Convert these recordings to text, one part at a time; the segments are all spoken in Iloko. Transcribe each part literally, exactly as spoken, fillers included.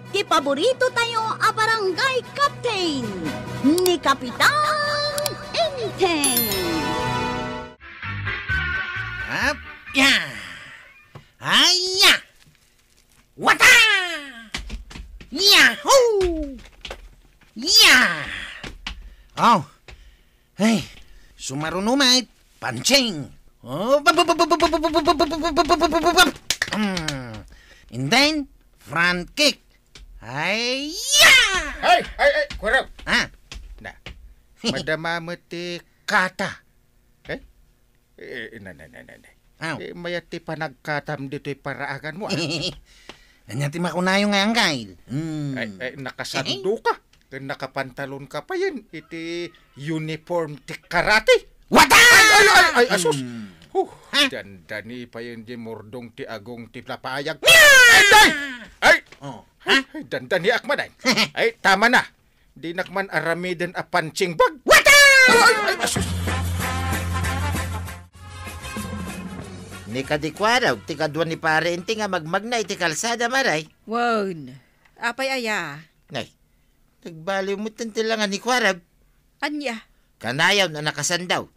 Ti paborito tayo a barangay captain, ni Kapitan Enteng. Ap, ya! Aya! Wata! Yahoo! Ya! Oh, hey, sumaruno met, punching. Oh, pap, pap, pap. Mm. And then, front kick. Ay, ya! Ay, ay, ay, Kuya Rob. Ah. Na. Madama met ti kata. Eh? Eh, na, na, na, na, na. Aw. Eh, mayat ti panagkatam ditoy paraaganmo, ah. Ania ti makunayo nga, Anggail? Hmm. Ay, ay, nakasando ka. Ken nakapantalon ka pa yan. Iti uniform ti karate. What? Ay, ay, ay, ay, asus. Hmm. Huh, ha? Dandani pa yan di murdong ti agong ti napayag. Ay, ay! Ay! Oh, ha? Ay, dandani ak man, ay. Ay, tama na. Dinak man aramiden a punching bag. What? Ay, ay, asus. Ni kadi Kuarog, ti kadua ni Pare Enteng a magmagna iti kalsada, maray. Wen, apay aya? Nay, nagbaliw met ti langan ni Kuarog. Ania? Kanayon a nakasandaw.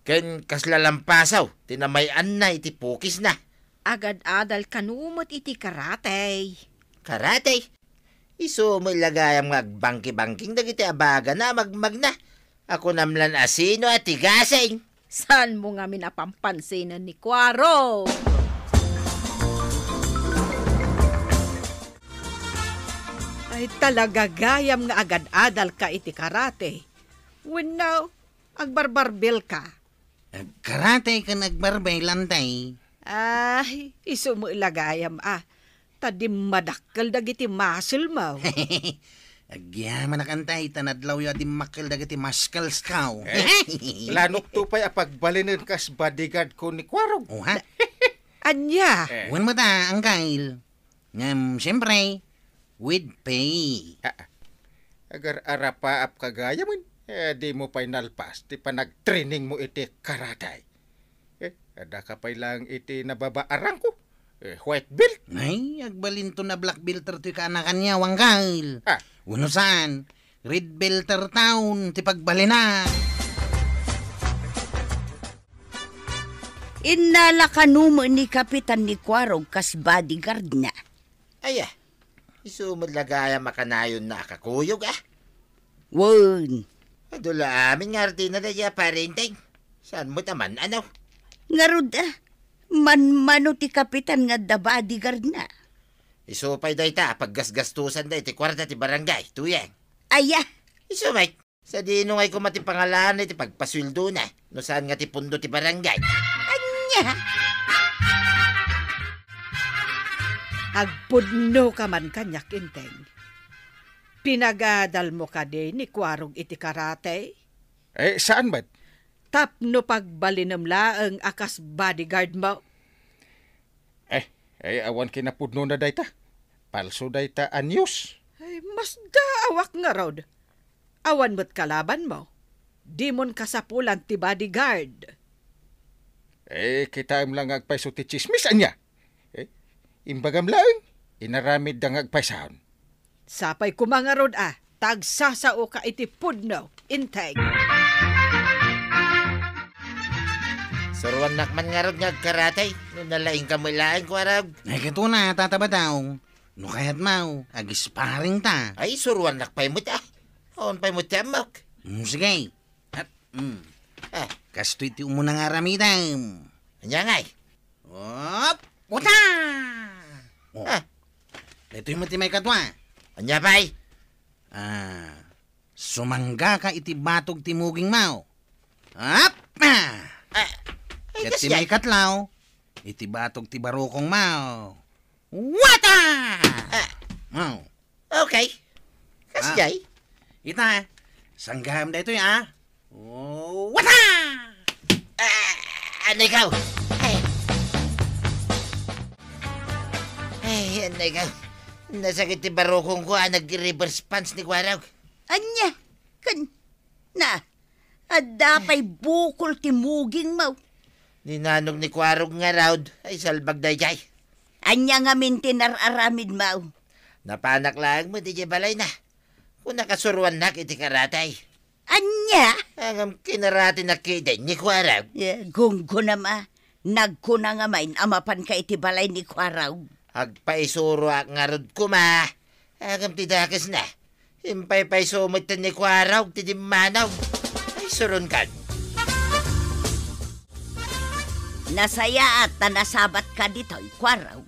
Ken kasla lampasaw ti namay-anna iti pukisna. Agad-adal kano met iti karate. Karate? Isu met la gayam nga agbangkibangking dagiti abagana a magmagna. Akunam lan a sino a tigasing. Saanmo ngamin a pampansinen ni Kuaro? Ay, talaga gayam nga agad-adal ka iti karate. Wenno, agbarbarbil ka? Agkarate ken agbarbel, Antay. Ay, isu met la gayam a. Ta dimmadakkel dagiti muscle mo. Agyamanak, Antay, ta nadlawyo a dimmakkel dagiti muscles ko. Eh, planokto pay a pagbalinen kas bodyguard ko ni Kuarog. Oh, ha? Ania? Eh. Wen met a, Anggail. Ngem, siyempre, with pay. Ah, ah. Agar-arapaap ka gayam, eh, dimo pay nalpas ti panagtraining mo iti karate. Eh, adda ka pay lang iti nababaarangko. Eh, white belt. Ay, agbalinto a black belter toy kaanakan, Anggail. Ah. Wenno saan, red belter taon ti pagbalina. Innala kano met ni Kapitan ni Kuarog kas bodyguard na. Aya, isu met la gayam a kanayonna a kakuyog, ah. Wen. Adu la amin nga artina dayta, Pare Enteng. Saan met a man-anaw? Ngarud, ah, manmano ti kapitan nga adda bodyguard na. Isu pay dayta a paggasgastusan da iti kuarta ti barangay, Tuyeng. Aya. Isu met. Sadino ngay koma ti pangalaan iti pagpasueldona, no saan nga ti pundo ti barangay? Ania? Agpudno ka man kaniak, Enteng. Pinagadalmo kadi ni Kuarog iti karate? Eh, saan met? Tapno pagbalinem laeng a kas bodyguard mo. Eh, eh, awan kinapudnona dayta. Palso dayta a news. Ay, masdaawak ngarud. Awan met kalabanmo. Dimon kasapulan ti bodyguard. Eh, kitaem la nga agpayso ti tsismis, ania? Eh, imbagam laeng, inaramidda nga agpaysaon. Sapay koma ngarud a, ta agsasaoka iti pudno, Enteng. Suruannak man ngarud nga agkarate, no nalaingka met laeng, Kuarog. Ay, katuna, Tata Badong. No kayatmo, ag-sparring ta. Ay, suruannak pay met, ah. Awan pay met ti ammok. Mm, sige. At, mm. Ah. Kastoy ti umuna nga aramidem. Ania ngay? Op! Puta! Oh. Ah. Daytoy met ti maikadua. Ania pay? Ah, sumanggaka iti batog ti mugingmo. Op! Ah! Ah. Ay, ket ti kasdiay. Maikatlo, iti batog ti barukongmo. Wata! Ah. Oh. Okay. Kasdiay. Ah. Ita, sanggam daytoy, ah. Oh, wata! Ah, anay ka! Ay. Ay, anay ka. Nasakit ti barukongko, ah, nag-reverse punch ni Kuarog. Ania? Kan, na, adda pay bukol ti mugingmo. Ni nanog ni Kuarog ngarud, ay salbag dayjay. Ania ngamin ti nar-aramidmo? Napanak laeng met idiay balayna. Kuna kasuroannak iti karate. Ania? Ngem kinaratenak ketdin ni Kuarog. Eh, gunggonam a. Nagkuna nga main a mapanka iti balay ni Kuarog. Agpaisuroak ngarud koma. Ngem ti dakesna, impaypayso metten ni Kuarog ti dimmanog. Ay, suronkan. Nasayaat ta nasabatka ditoy, Kuarog.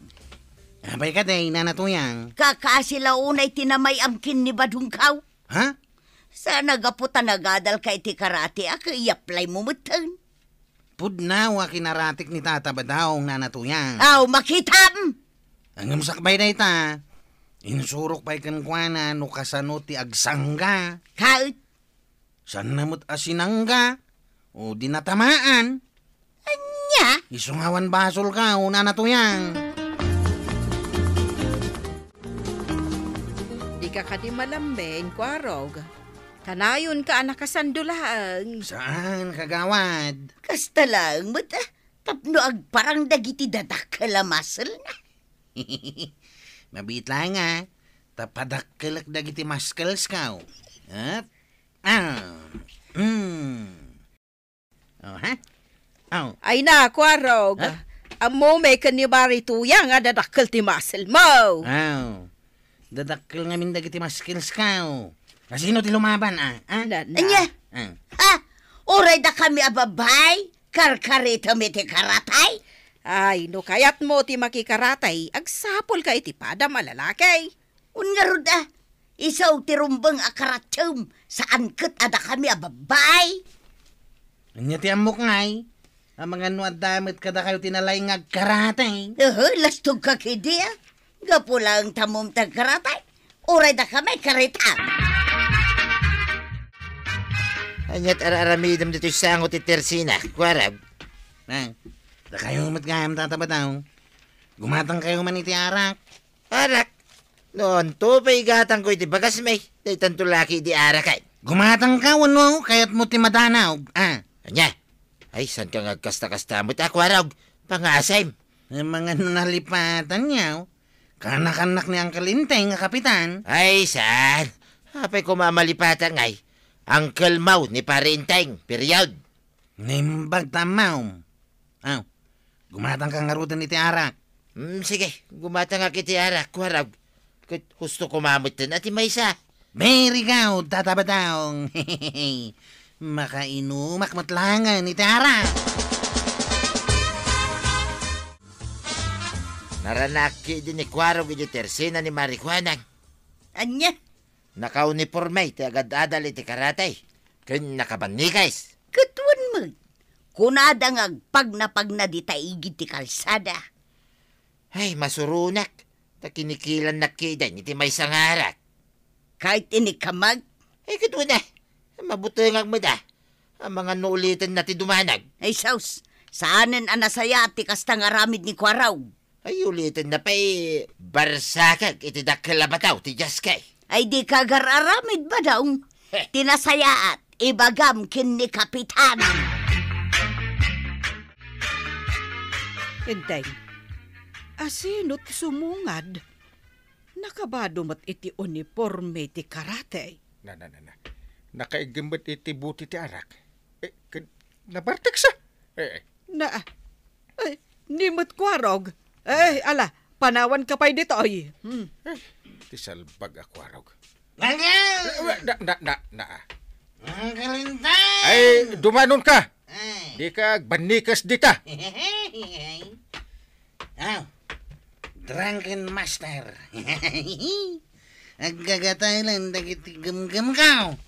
Apay kadi, Nana Tuyang? Kakaasi la unay ti namay-am ken ni Badongkaw. Ha? Saan a gapu ta nagadalka iti karate a ket i-apply mo metten. Pudno a kinaratek ni Tata Badong, Nana Tuyang. Aw, makitam! Ngem sakbay dayta, insurok pay kenkuana no kasano ti agsangga. Ket? Saanna met a sinangga, o di natamaan. Ania? Isu nga awan basolka, Nana Tuyang. Dika kadi malammen, Kuarog. Kanayonka a nakasando laeng. Saan, kagawad? Kasta laeng met, ah, tapno agparang dagiti dadakkel a muscle-na. Mabiit laeng, ah, ta padakkelek dagiti muscles-ko. At, ah, mm. Oh, ha? Oh. Ay na, Kuarog. Ha? Ammo met ken ni Mari Tuyang a dadakkel ti muscle mo. Oh. Dadakkel ngamin dagiti muscles-ko. Asino ti lumaban, ah? Ah? Na, na. Ania? Ah. Ha? Uray dakami a babbai, karkaretam iti karate? Ay, no kayatmo ti makikarate, agsapulka iti padam a lalaki. Wen ngarud, ah, isu ti rumbeng a karatiem, saan ket a dakami a babbai. Ania ti ammok ngay? Amangan no adda met kadakayo ti nalaing nga agkarate. Ehe, lastogka kadi, ah. Gapu laeng ta umtag karate. Uray dakami karate. Aniat ar-aramidem ditoy sango ti tersina, Kuarog? Ah, dakayo met gayam, Tata Badong. Gumatangkayo man iti arak. Arak? No, anto pay igatangko iti bagasmi? Daytanto la ketdi arak, ay. Gumatangka, wenno kayatmo ti madanaw, ah. Ania? Ay, saanka nga agkasta-kasta met, a Kuarog? Pangasem. Ay, amangan no nalipatanyo. Kanak-anak ni Uncle Enteng a kapitan. Ay, saan? Apay koma a malipatak ngay? Uncle-mo ni Pare Enteng, period. Naimbag ta ammom. Aw, gumatangka ngaruden iti arak. Hmm, sige, gumatangak iti arak, Kuarog. Ket husto koma metten a ti maysa. Very good, Tata Badong. Makainumak met laengen iti arak. Naranak ketdi ni Kuarog iti tersina ni Mari Kuanang. Ania? Nakauniporme ti agad-adal iti karate, ken nakabannikes. Ket wen met, kunada nga agpagnapagna dita igid ti kalsada. Ay, masuronak, ta kinikilannak ketdin iti maysa nga arak. Ket inikkamag? Ay, ket wen a, mabutengak met a. Amangan no ulitenna ti dumanag. Ay, sus, saanen a nasayaat ti kasta nga aramid ni Kuarog. Ay, ulitenna pay, barsakek iti dakkel a bataw ti diaske. Ay, dika agar-aramid, Badong. Heh. Ti nasayaat, ibagam ken ni Kapitan. Enteng, asino ti sumungad? Nakabado met iti uniporme ti karate. Na, na, na, na. Nakaiggem met iti buti ti arak. Eh, ken-, nabarteksa. Eh, eh. Na, ay, ni met Kuarog. Eh, ala, panawanka pay ditoy. Hmm. Eh, ti salbag a Kuarog. Nanggaw! Eh, na, na, na, na. Nanggalintang! Ay, dumanonka! Ay. Dika agbannikes dita. Aw, drunken master. Aggagatay lang dagiti gemgemko.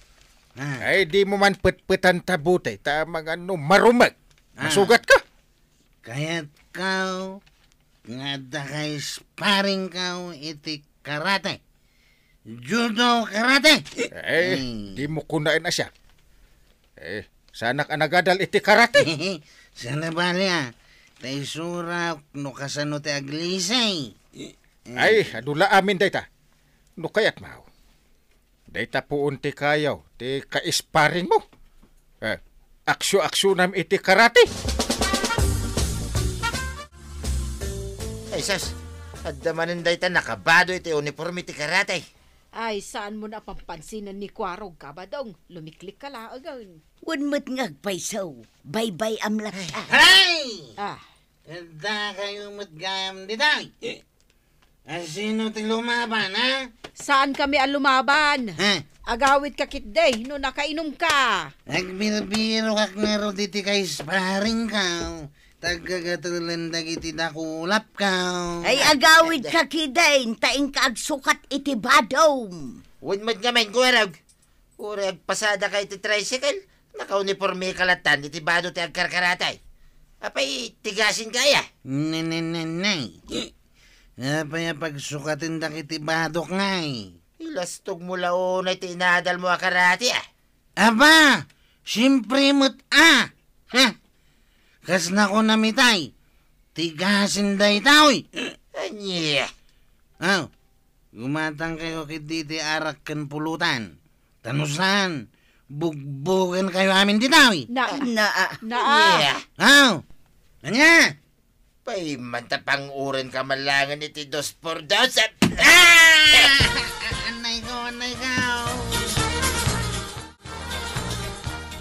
Ah. Ay, di mo man petpetan ta buti, ta amangan no marumek. Ah. Masugatka. Kayatko nga adda kay sparringko iti karate. Judo karate. Eh, hmm. Di mo kunaen a siak. Eh, saanak a nagadal iti karate. Saan a bali a. Ta isurak no kasano ti aglisay. Eh. Ay, adu la amin dayta. No kayatmo, dayta puon ti kayo, ti ka-sparring mo. Eh, aksio-aksionam iti karate. Ay, sus. Adda manen dayta nakabado iti uniforme ti karate. Ay, saanmo a pampansinan ni Kuarog, Kabadong. Lumiklik ka laengen. Wen met nga agpayso, baybay-am latta. Ay! Hey! Ah. Adda kayo met gayam ditoy. Asino ti lumaban, ha? Saan kami a lumaban? Ha? Agawid ka ketdi no nakainom ka. Agbirbiro kak ngarud iti kaisparing ka. Taggagatulan dagiti dakulap ka. Ay, agawid ka ketdi, ta inka agsukat iti badom. Wen met ngamin, Kuarog. Uray agpasada ka iti tricycle, nakauniporme ka lattan iti bado ti agkarkarate. Apay, tigasin ka aya? Ne, ne, ne, ne. Apay a pagsukatendak iti badok ngay? Ilastog mo la unay ti inadal mo a karate, ah. Aba, siempre met, ah. Ha? Kas nakunam itay, tigasin dayta, oy. Ania? Aw, gumatang kayo ketdi ti arak ken pulutan. Ta no saan, bugbogen kayo amin ditoy. Na, na, na. Ania? Aw, ania? Pay, manta pang-uren ka man laengen iti dos por dos. Ah! Anay ko, anay ko.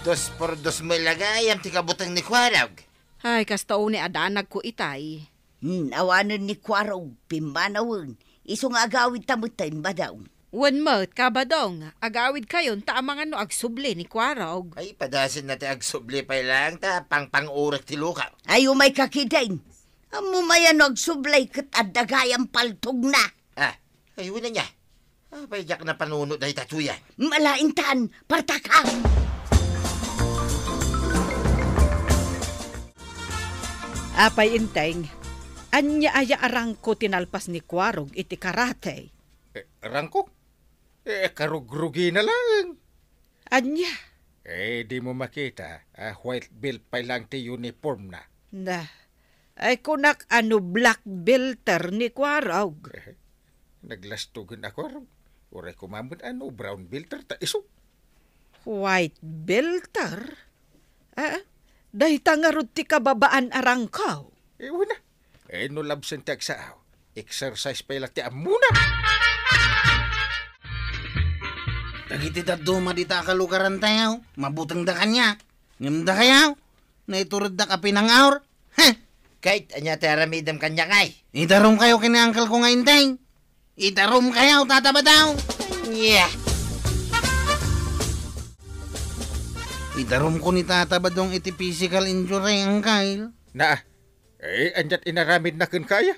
Dos por dos met la gayam ti kabuteng ni Kuarog. Ay, kasta unay a danagko itay. Hmm, awanen ni Kuarog, pimmanawen. Isu nga agawid ta metten, Badong. Wen met, Kabadong, agawid kayon ta amangan no agsubli ni Kuarog. Ay, padasenna ti agsubli pay laeng ta pangpang-urek ti lukaw. Ay, umay ka ketdin. Ammom aya no agsubli ket adda gayam paltogna. Ah, ay, wen ania. Apay diak napanuno dayta tuyan? Malaintan, partaka! Apay, Enteng, ania aya a rangko ti nalpas ni Kuarog iti karate? Eh, rangko? Eh, karugrugina laeng. Ania? Eh, dimo makita a white belt pay laeng ti uniformna. Na, ay kunak a no black belter ni Kuarog. Eh, naglastogen a Kuarog. Uray koma met a no brown belter ta isu. White belter? Ah, dayta ngarud ti kababaan a rangko. Eh, wen a. Eh, no labsen ti agsao, exercise pay la ti ammona. Dagiti dadduma dita a kalugarantayo, mabutengda kaniak. Ngem dakayo, naitureddak a pinangaur. Heh! Ket ania ti aramidem kaniak, ay? Idarumkayo ken ni uncle ko nga Enteng. Idarumkayo, Tata Badong. Ania? Idarumko ni Tata Badong iti physical injury, uncle. Na, eh, aniat inaramidna kenka aya?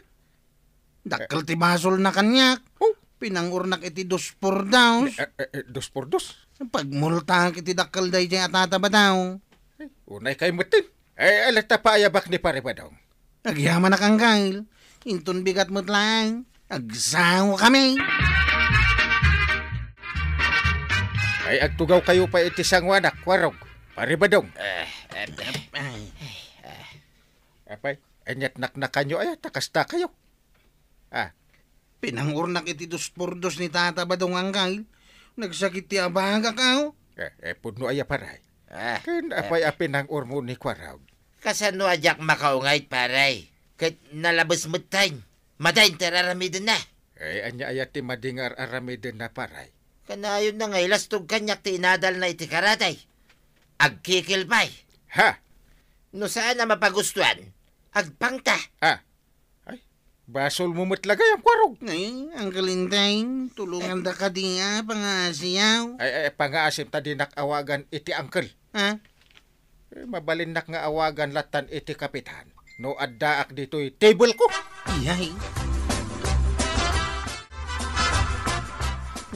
Dakkel ti basolna kaniak. Oh. Pinang-urnak iti dos por dos. Eh, eh, eh, dos por dos? Pagmultaak iti dakkel daydiay a Tata Badong. Eh, unay kay metten. Eh, alata paayabak ni Pare Badong. Agyamanak, uncle. Inton bigat met laeng, agsao kami. Ay, agtugaw kayo pay iti sanguanak, Kuarog, Pare Badong. Eh, eh, eh. Ay. Apay, aniat naknakanyo aya ta kasta kayo? Ah. Pinang-urnak iti dos por dos ni Tata Badong, uncle. Nagsakit ti abagak, aw. Eh, eh, pudno aya, Paray. Ah, ken eh, apay a pinang-urmo ni Kuarog? Kasano a diak makaungayt, Paray? Ket nalabes metten. Madi ti ar-aramidenna. Eh, ania aya ti madi nga ar-aramidenna, Paray? Kanayon na nga ilastog kaniak ti inadalna iti karate. Agkikil pay. Ha? No saan a mapagustuan, agpangta. Ah. Ay, basolmo met la gayam, Kuarog. Ay, Uncle Enteng, tulonganda kadi a pangaasiyo. Ay, ay, pangaasim ta dinak awagan iti uncle. Ha? Eh, mabalinnak nga awagan lattan iti kapitan no addaak ditoy table ko. Iyay.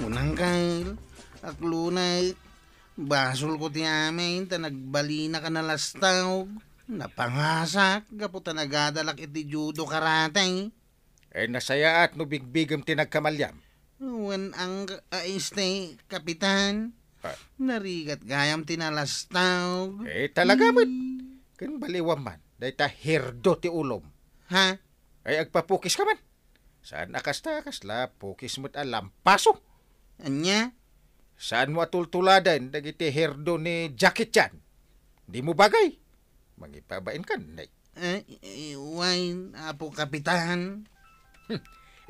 Unang, Kyle, aklunay, basolko ti amin ta nagbalinaka a nalastog. Napangasak gapu ta nagadalak iti judo karate. Eh, nasayaat no bigbigem ti nagkamaliam. Wen ang, ah, este, Kapitan. Ah. Narigat gayam ti nalastog. Eh, talaga met. Hmm. Ken baliwam man, dayta herdo ti ulom. Ha? Ay, agpapukis ka man. Saan a kasta, kasla pukis met a lampaso. Ania? Saan mo a tultuladen dagiti herdo ni Jackie Chan? Di mo bagay. Mangipabain ka, nay. Eh, eh, wen, Apo Kapitan. Hmm.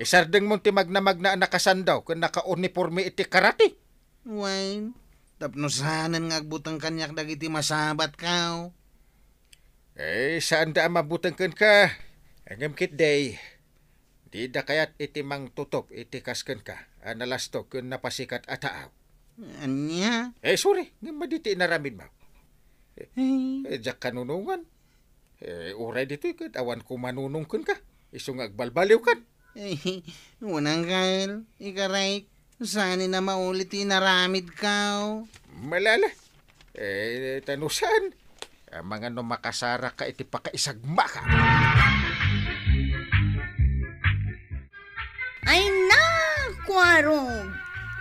Isardengmon ti magnamagna a nakasandaw ken nakauniporme iti karate. Wen, tapno saanen nga agbuteng kaniak dagiti masabatko. Eh, saanda a mabuteng kenka. Ngem ketdi, dida kayat iti mangtutop iti kas kenka a nalastog ken napasikat a taaw. Ania? Eh, sorry, ngem madi ti inaramidmo. Eh, diak kanunongan. Eh, uray ditoy ket awan ko manunong kenka. Isu nga agbalbaliwkan. Eh, wen, Uncle, ikarek, saanen a mauli ti inaramidko. Malala. Eh, ta no saan, amangan no makasaraka iti pakaisagmaka. Ay, nakuarog!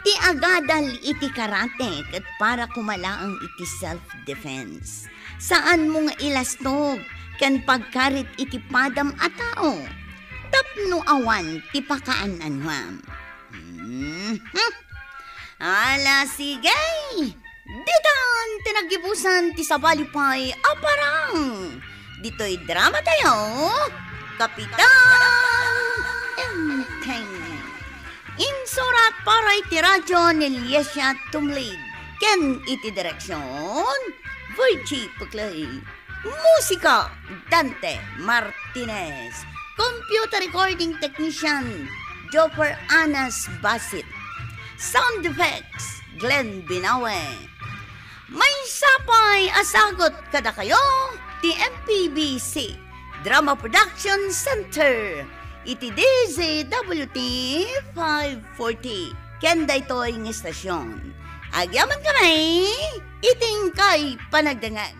Ti agadal iti karate ket para koma laeng iti self-defense. Saanmo nga ilastog ken pagkarit iti padam a tao tapno awan ti pakaananwam. Mhm. Ala, sige! Ditan ti naggibusan ti sabali pay a parang ditoy drama tayo, Kapitan Enteng. Insurat para iti radyo ni Liesia Tumlid ken iti direksyon, Virgie Puclay. Musika, Dante Martinez. Computer recording technician, Joffer Anas Basit. Sound effects, Glenn Binawe. Maysa pay a sagut kadakayo ti M P B C Drama Production Center iti D Z W T five forty. Ken daytoy nga istasyon, agyamankami iti inkay panagdengngeg.